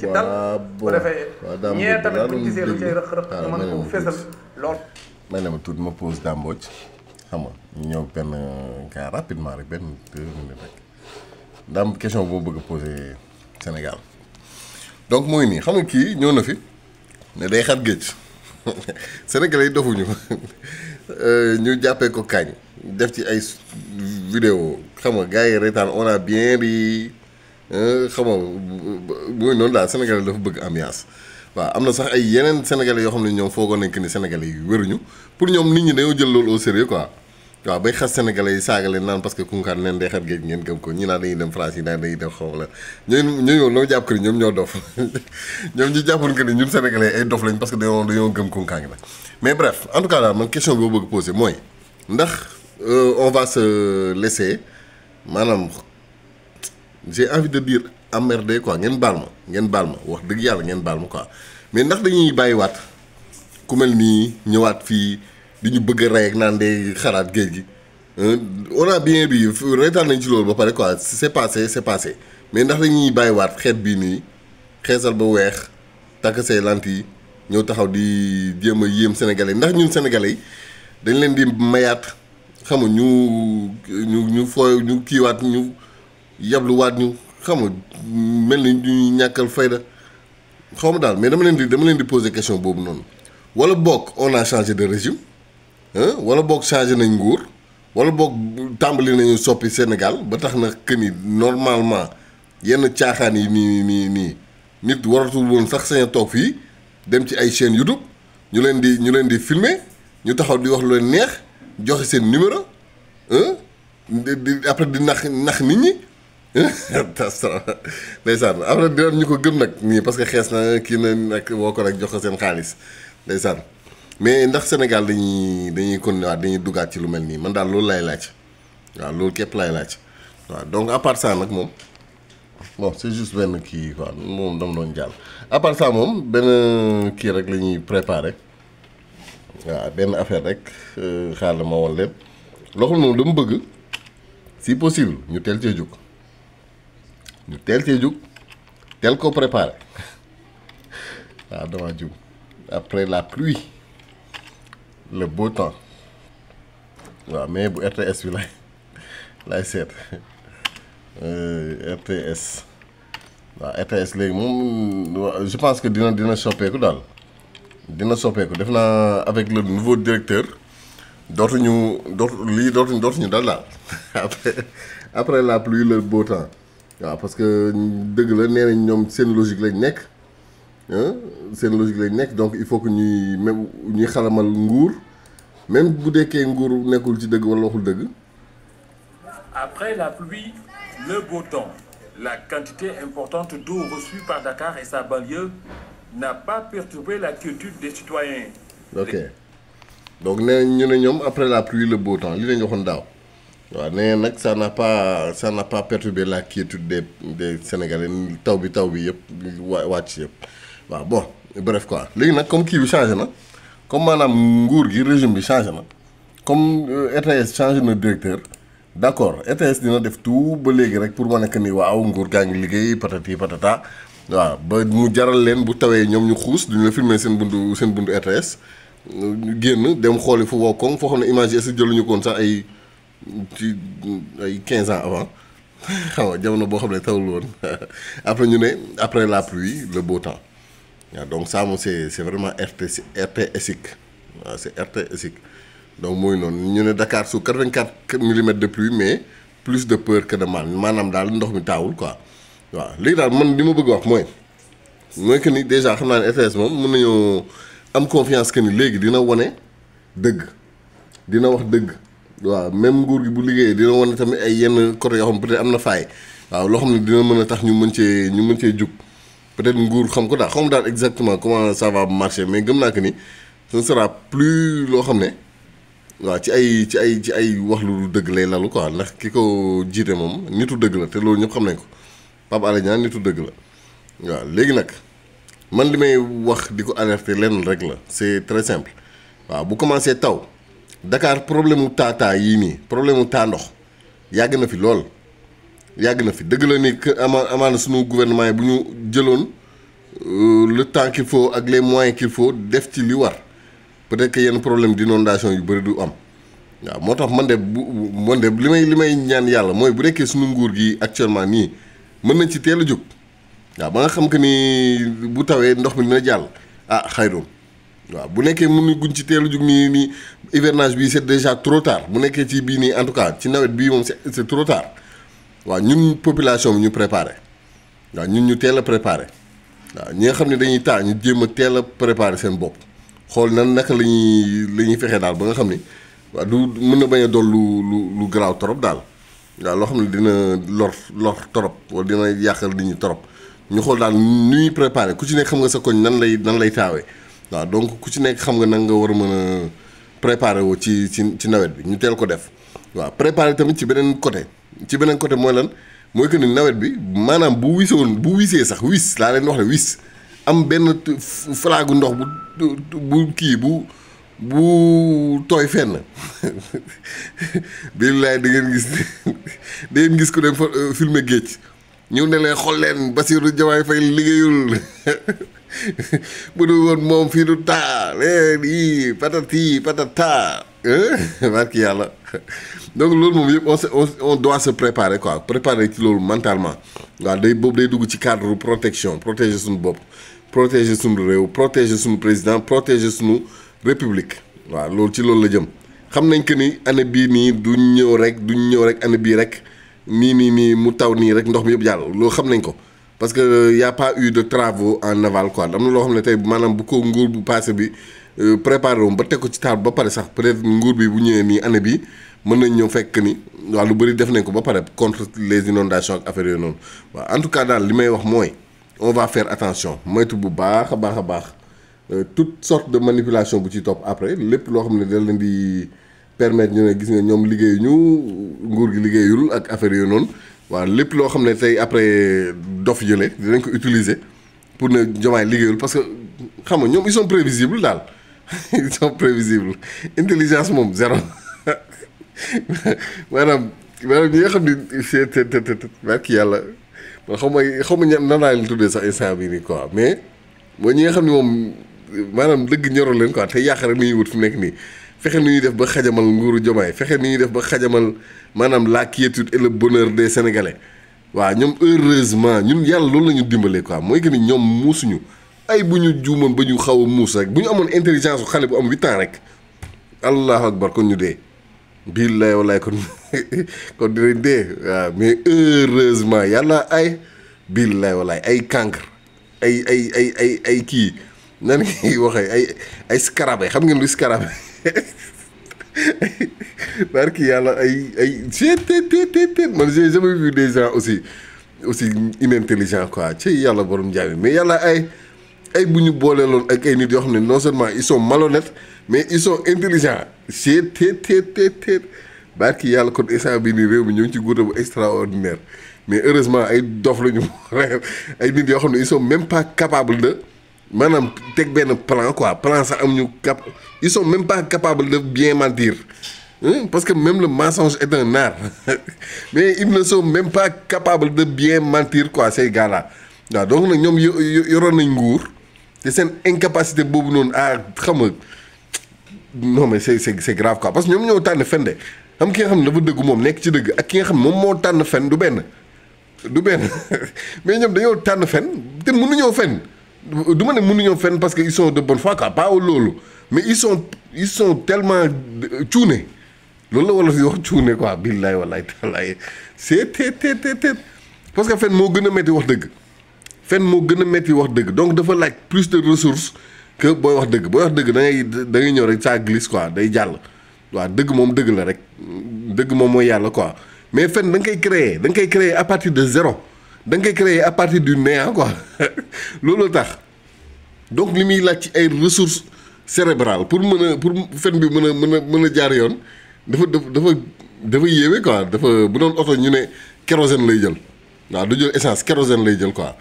ci dal bu defee ñee tamit buñ gisee lu cay rëq-rëq ñu mën ko fésal lool. may na ma tuuti ma pause dàmbooj xam nga ñu ñëw benn cas rapidement rek benn 2 minutes rek daam question bu ma bëgg a poser Sénégal donc mooy nii xam nga kii ñëw na fi ne day xar géej Sénégalais yi dofuñu ñu jàppee ko kañ def ci ay vidéo xam nga gars yi reetaan on a bien ri xam nga mooy noonu daal Sénégalais dafa bëgg ambiance waaw am na sax ay yeneen Sénégalais yoo xam ne ñoom foogoon nañ que ni Sénégalais yi wéruñu pour ñoom nit ñi dañoo jël loolu au sérieux quoi waaw bay xas Sénégalais yi saaga leen naan parce que Koungheul leen day xar géej ngeen gëm ko ñi naan dañuy dem France yi naan dañuy dem xaw la ñooñu noo jàpp que ni ñoom ñoo dof ñoom ñu jàppoon que ni ñun Sénégalais ay dof lañ parce que dañoo gëm Koungheul la mais bref en tout cas daal man question bi ma bëgg poser mooy ndax on va se laisser maanaam j'ai envie de dire emmerder quoi ngeen baal ma wax dëgg yàlla ngeen baal ma quoi mais ndax dañuy bàyyiwaat ku mel nii ñëwaat fii di ñu bëgg a rey ak naan day xaraat géej gi on a bien bi reetaan nañ ci loolu ba pare quoi c'est passé mais ndax dañuy bàyyiwaat xeet bii nii xeesal ba weex takk say lentilles ñëw taxaw di jéem a yéem sénégalais ndax ñun sénégalais yi dañ leen di mayaat xam nga ñu fooy ñu kiiwaat ñu yabluwaat ñu xam nga mel ni ñu ñàkkal fayda xaw ma daal mais dama leen di poser question boobu noonu wala boog on a changé de régime wala boog changé nañ nguur wala boog tàmbali nañu soppi Sénégal ba tax na que ni normalement yenn caaxaan yi nii nit waratul woon sax sañ a toog fii dem ci ay chaînes YouTube ñu leen di filmer ñu taxaw di wax lu leen neex joxe seen numéro après di nax nit ñi ndeysaan après dinañ ñu ko gëm nag nii parce que xees na kii na nag woo ko rek jox ko seen xaalis ndeysaan mais ndax Sénégal dañuy continuer waat dañuy duggaat ci lu mel nii man daal loolu lay laaj waaw loolu képp lay laaj waaw donc à part ça nag moom bon c'est juste benn kii quoi moom dama doon jàll à part ça moom benn kii rek la ñuy préparer waaw benn affaire rek xaar la ma woon leen loo xam ne moom dama bëgg si possible ñu teel cee jug teel ko préparer waaw dama jug après la pluie le beau temps waaw mais bu RTS bi lay seet RTS waaw RTS léegi moom je pense que dina soppeeku daal dina soppeeku def naa avec le nouveau directeur dootuñu dal daal après la pluie le beau temps waaw parce que dëgg la nee nañ ñoom seen logique lañ nekk donc il faut que ñuy xalamal nguur même bu dekkee nguur nekkul ci dëgg wala waxul dëgg. Après la pluie le beau temps la quantité importante d'eau reçue par Dakar et sa banlieue n'a pas perturbé la quiétude des citoyens. ok donc nee ñu ne ñoom après la pluie le beau temps li lañ waxoon daaw waaw nee nag ça n'a pas perturbé la quiétude des Sénégalais taw bi yëpp wàcc yëpp waaw bon bref quoi léegi nag comme kii bi changé na comme maanaam nguur gi régime bi changé na comme RTS changé na directeur d'accord RTS dina def tout ba léegi rek pour wane que ni waaw nguur gaa ngi liggéey patati patata waaw ba mu jaral leen bu tawee ñoom ñu xuus duñu la filmer seen buntu RTS ñu génn dem xooli fu wow koŋ foo xam ne image yi est-ce que jëluñu ko woon sax ay 15 ans avant xam nga jamono boo xam ne tawul woon après ñu ne après la pluie le beau temps waaw donc ça moom c'est vraiment RTSique waaw c'est RTSique donc mooy noonu ñu ne Dakar su 84 millimètres de pluie mais plus de peur que de mal maanaam daal ndox mi taawul quoi waaw léegi daal man li ma bëgg wax mooy que ni déjà xam naa ne RTS moom mën nañoo am confiance que ni léegi dina wane dëgg dina wax dëgg waaw même nguur gi bu liggéeyee dina wane tamit ay yenn côté yoo xam peut-être am na faay waaw loo xam ne dina mën a tax ñu mën cee jug peut-être nguur xam ko daal xam daal exactement comment ça va marcher mais gëm naa que ni ce ne sera plus loo xam ne waaw ci ay wax lu dëgg lay lalu quoi ndax ki ko jiite moom nitu dëgg la te loolu ñëpp xam nañ ko Pape Alé Niang nitu dëgg la waaw léegi nag man li may wax di ko alerter lenn rek la c'est très simple waaw bu commencé taw Dakar problème mu taa yii nii problème mu taa ndox yàgg na fi lool yàgg na fi dëgg la ni que amaana sunu gouvernement yi bu ñu jëloon le temps qu'il faut ak les moyens qu'il faut def ci li war peut-être que yenn problème d'inondation yu bëri du am waaw moo tax man de li may ñaan yàlla mooy bu nekkee suñu nguur gi actuellement nii mën nañ ci teel a jóg waaw ba nga xam que ni bu tawee ndox mi dina jàll xayroon waaw bu nekkee mënu guñ ci teel a jóg nii hivernage bi c'est déjà trop tard bu nekkee ci bii nii en tout cas ci nawet bii moom c'est trop tard waaw ñun population bi ñu préparé waaw ñun ñu teel a préparé waaw ñi nga xam ne dañuy ñu jéem a teel a préparé seen bopp xool naka la ñuy fexee daal ba nga xam ni waaw du mën na bañ a doon lu garaaw trop daal waaw loo xam ne dina lor trop wala dina yàqal nit ñi trop ñu xool daal nu ñuy préparé ku ci nekk xam nga sa koñ nan lay taawee waaw donc ku ci nekk xam nga nan nga war a mën a préparé woo ci nawet bi ñu teel ko def waaw préparé tamit ci beneen côté mooy lan mooy que ni nawet bi maanaam bu wisee sax wis laa leen wax ne wis am benn flagu ndox bu tooy fenn billaay da ngeen gis ku dem filmer géej ñëw ne leen xool leen Bassirou Diomaye Faye liggéeyul bu dul woon moom fii du taa lii patati patata barki yàlla donc loolu moom yëpp on doit se préparer quoi préparer ci loolu mentalement waaw boobu day dugg ci cadre protection protéger suñu bopp protéger suñu réew protéger suñu président protéger suñu république waaw loolu ci loolu la jëm xam nañ que ni année bii nii duñ ñëw rek année bii rek nii mu taw nii rek ndox mi yëpp jàll loolu xam nañ ko parce que y a pas eu de travaux en aval quoi am na loo xam ne tey maanaam bu ko nguur bu passé bi préparé woon ba teg ko ci table ba pare sax peut-être nguur bi bu ñëwee nii année bi mën nañ ñëw fekk ni waaw lu bëri def nañ ko ba pare contre les inondations ak affaires yooyu noonu waaw en tout cas daal li may wax mooy on va faire attention moytu bu baax a baax toute sorte de manipulation bu ci topp après lépp loo xam ne da leen di permettre ñu ne gis nga ñoom liggéeyuñu nguur gi liggéeyul ak affaire yooyu noonu waaw lépp loo xam ne tey après dof jële dinañ ko utiliser pour ne Diomaye liggéeyul parce que xam nga ñoom ils sont prévisibles daal ils sont prévisibles intelligence moom zéro maanaam ñi nga xam ne barki yàlla man xaw ma nan laa leen tuddee sax instant bii nii quoi mais mooy ñi nga xam ne moom maanaam dëgg ñorul leen quoi te yàq rek ni ñuy wut fi mu nekk nii fexe ni ñuy def ba xajamal nguuru Diomaye fexe ni ñuy def ba xajamal maanaam la quiétude et le bonheur des Sénégalais waaw ñoom heureusement ñun yàlla loolu la ñu dimbalee quoi mooy que ni ñoom muusuñu ay bu ñu juumoon ba ñu xaw a muus rek bu ñu amoon intelligence su xale bu am 8 ans rek allahu akbar kon ñu dee billaay wallaay kon dinañ dee waaw mais heureusement yàlla ay billaay wallaay ay cancre ay kii nan ngay waxee ay scarabée xam ngeen lu scarabée barki yàlla ay man j'ai jamais vu des gens aussi inintelligents quoi ci yàlla borom jaami mais yàlla ay bu ñu booleeloon ak ay nit yoo xam ne non seulement ils sont malhonnêtes mais ils sont intelligents barki yàlla kon instant bii nii réew mi ñu ngi ci guuta bu extraordinaire mais heureusement ay dof la ñu ay nit yoo xam ne ils sont même pas capables de maanaam teg benn plan quoi plan sax am ñu ils sont même pas capables de bien mentir parce que même le mensonge est un art mais ils ne sont même pas capables de bien mentir quoi ces gars-là waaw donc nag ñoom yoroon nañ nguur te seen incapacité boobu noonu xam nga non mais c'est grave quoi parce que ñoom ñoo tànn fen de xam ki nga xam ne dafa dëggu moom nekk ci dëgg ak ki nga xam ne moom moo tànn fen du benn mais ñoom dañoo tànn fen te mënuñoo fen du ma ne mënuñoo fen parce que ils sont de bonne foi quoi pas loolu mais ils sont tellement cuune loolu la wala fi wax cuune quoi billaay wallaay taalaay c'est parce que fen moo gën a metti wax dëgg fen moo gën a metti wax dëgg donc dafa laaj plus de ressources que booy wax dëgg da ngay ñëw rek ça glisse quoi day jàll waaw dëgg moom dëgg la rek dëgg moom mooy yàlla quoi mais fen da nga koy créer à partir de zéro da nga koy créer à partir du néant quoi loolu tax donc li muy laaj ci ay ressources cérébrales pour fen bi mën a jaar yoon dafa yéeme quoi dafa bu doon oto ñu ne kérosène lay jël waaw du jël essence kérosène lay jël quoi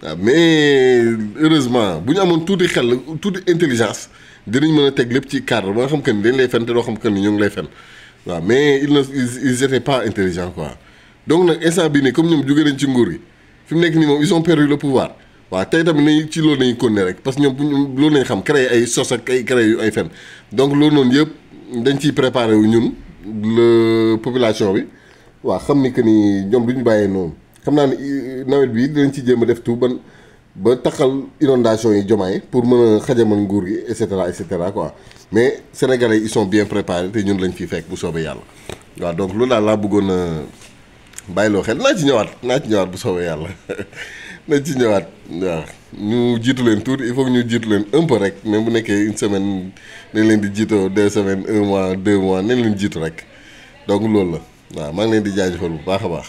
waaw mais heureusement bu ñu amoon tuuti xel tuuti intelligence dinañ mën a teg lépp ci cadre ba nga xam que ni dañ lay fen te doo xam que ni ñu ngi lay fen waaw mais ils étaient pas intelligents quoi donc nag instant bii nii comme ñoom jóge nañ ci nguur gi fi mu nekk nii moom ils ont perdu le pouvoir waaw tey tamit nañu ci loolu nañu continuer rek parce que ñoom loolu nañu xam créer ay sos ak ay créer yu ay fen donc loolu noonu yëpp dañ ciy préparer wu ñun la population bi waaw xam ni que ni ñoom du ñu bàyyee noonu xam naa ne nawet bi dinañ ci jéem a def tout ba taxal inondation yi Diomaye pour mën a xajamal nguur gi et cetera quoi mais sénégalais ils sont bien préparés te ñun lañ fiy fekk bu soobee yàlla waaw donc loolu daal laa bëggoon a bàyyiloo xel naa ci ñëwaat bu soobee yàlla nañ ci ñëwaat waaw ñu jiitu leen tuuti il faut que ñu jiitu leen un peu rek même bu nekkee une semaine nañ leen di jiitoo 2 semaines 1 mois 2 mois nañ leen jiitu rek donc loolu la waaw maa ngi leen di jaajëfal bu baax a baax.